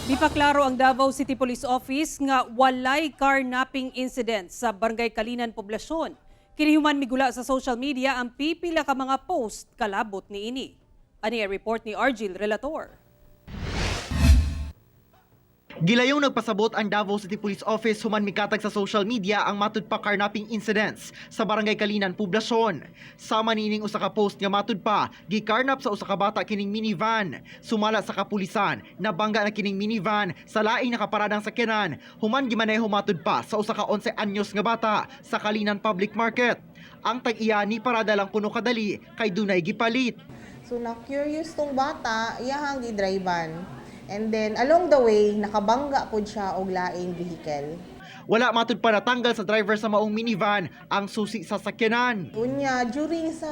Gipaklaro ang Davao City Police Office nga walay carnapping incident sa Barangay Calinan, Poblacion. Kini human migula sa social media ang pipila ka mga post kalabot niini. Ani ang report ni Argil Relator. Gilayong nagpasabot ang Davao City Police Office human mikatag sa social media ang matud pa carnapping incidents sa Barangay Calinan, Poblacion. Sama niining usa ka post nga matud pa gikarnap sa usa ka bata kining minivan. Sumala sa kapulisan, nabangga na kining minivan sa laing nakaparadang sakyanan human gimaneho matud pa sa usa ka 11 anyos nga bata sa Calinan Public Market. Ang tag-iya ni parada lang kuno kadali kay dunay gipalit. So na-curious tong bata, iyahang gidriban. And then along the way, nakabangga pod siya og laing vehicle. Wala matud pa natanggal sa driver sa maong minivan ang susi sa sakyanan. Unya, during sa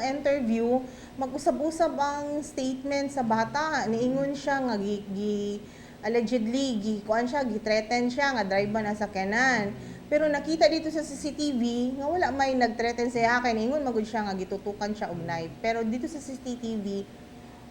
interview, mag-usab-usab ang statement sa bata. Niingon siya nga gi allegedly gi kuan siya, gi-threaten siya nga drive na sakyanan. Pero nakita dito sa CCTV nga wala may nag-threaten sa iya kay niingon magud siya nga gitutukan siya og knife. Pero dito sa CCTV,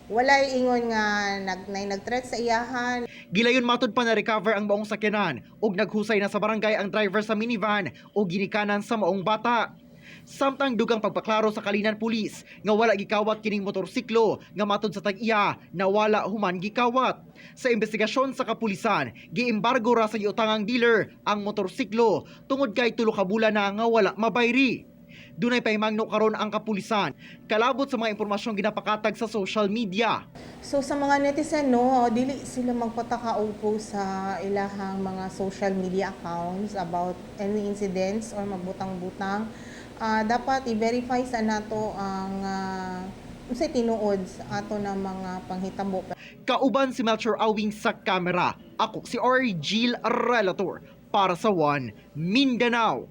walay ingon nga nag-threat sa iyahan. Gilayon matud pa na recover ang maong sakyanan ug naghusay na sa barangay ang driver sa minivan ug ginikanan sa maong bata. Samtang dugang pagpaklaro sa Calinan Police nga wala gikawat kining motorsiklo nga matud sa tag-iya nawala human gikawat. Sa investigasyon sa kapulisan, giembargo ra sa giutangang dealer ang motorsiklo tungod kay 3 ka bulan na nga wala mabayri. Dunay pahimangno karon ang kapulisan kalabot sa mga impormasyong ginapakatag sa social media. So sa mga netizen, no, dili sila magpataka og post sa ilahang mga social media accounts about any incidents or magbutang-butang. Dapat i-verify sa nato ang unsay tinuod sa ato na mga panghitabo. Kauban si Melchor Awing sa kamera. Ako si Argil Relator para sa One Mindanao.